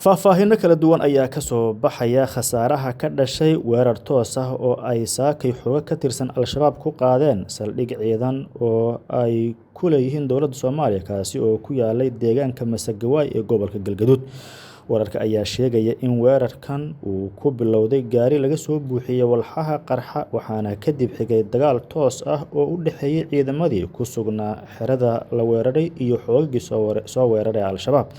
Faahfaahinno kala duwan ayaa ka soo baxaya khasaaraha ka dhashay weerar toos ah oo ay saakay xooga ka tirsan Al-Shabaab ku qaadeen saldhig ciidan oo ay ku leeyihiin dowladda Soomaaliya, kaasi oo ku yaalay deegaanka Masagawaay ee gobolka Galgaduud. Wararka ayaa sheegaya in weerarkan uu ku bilowday gaari laga soo buuxiyey walxaha qarxa, waxaana kadib xigay dagaal toos ah oo u dhexeeyay ciidamadii ku sugnaa xerada la weeraray iyo xoogagii soo weeraray Al-Shabaab.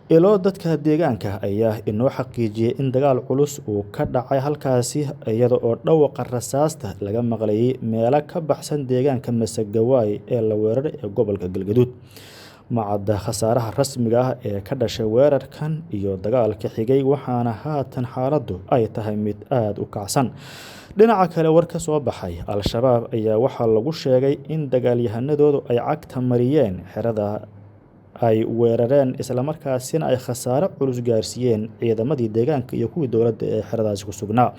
Ilo dadka deegaanka ayaa inoo xaqiijiyay in dagaal culus uu ka dhacay halkaasi, iyada oo dhawaqa rasaasta laga maqlayay meelo ka baxsan deegaanka Masagawaay ee la weeraray ee gobolka Galgaduud. Ma cadda khasaaraha rasmiga ah ee ka dhashay weerarkan iyo dagaalka xigay, waxaana haatan xaaladdu ay tahay mid aada u kacsan. Dhinaca kale, war ka soo baxay Al-Shabaab ayaa waxaa lagu sheegay in dagaalyahanadoodu ay cagta mariyeen xerada ay weerareen, islamarkaasina ay khasaare culus gaarsiiyeen ciidamadii deegaanka iyo kuwii dowladda ee xeradaasi ku sugnaa.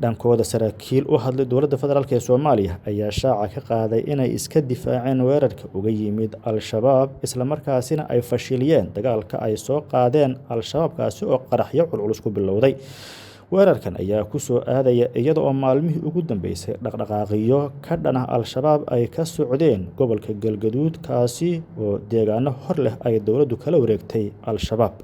Dhankooda, saraakiil u hadlay dowladda federaalk ee Soomaaliya ayaa shaaca ka qaaday inay iska difaaceen weerarka uga yimid Al-Shabaab, islamarkaasina ay fashiliyeen dagaalka ay soo qaadeen Al-Shabaabkaasi oo qaraxyo culculus ku bilowday. Weerarkan ayaa ku soo aadaya iyada oo maalmihii ugu dambeysay dhaqdhaqaaqiyo ka dhan ah Al-Shabaab ay ka socdeen gobolka Galgaduud, kaasi oo deegaano hor leh ay dowladdu kala wareegtay Al-Shabaab.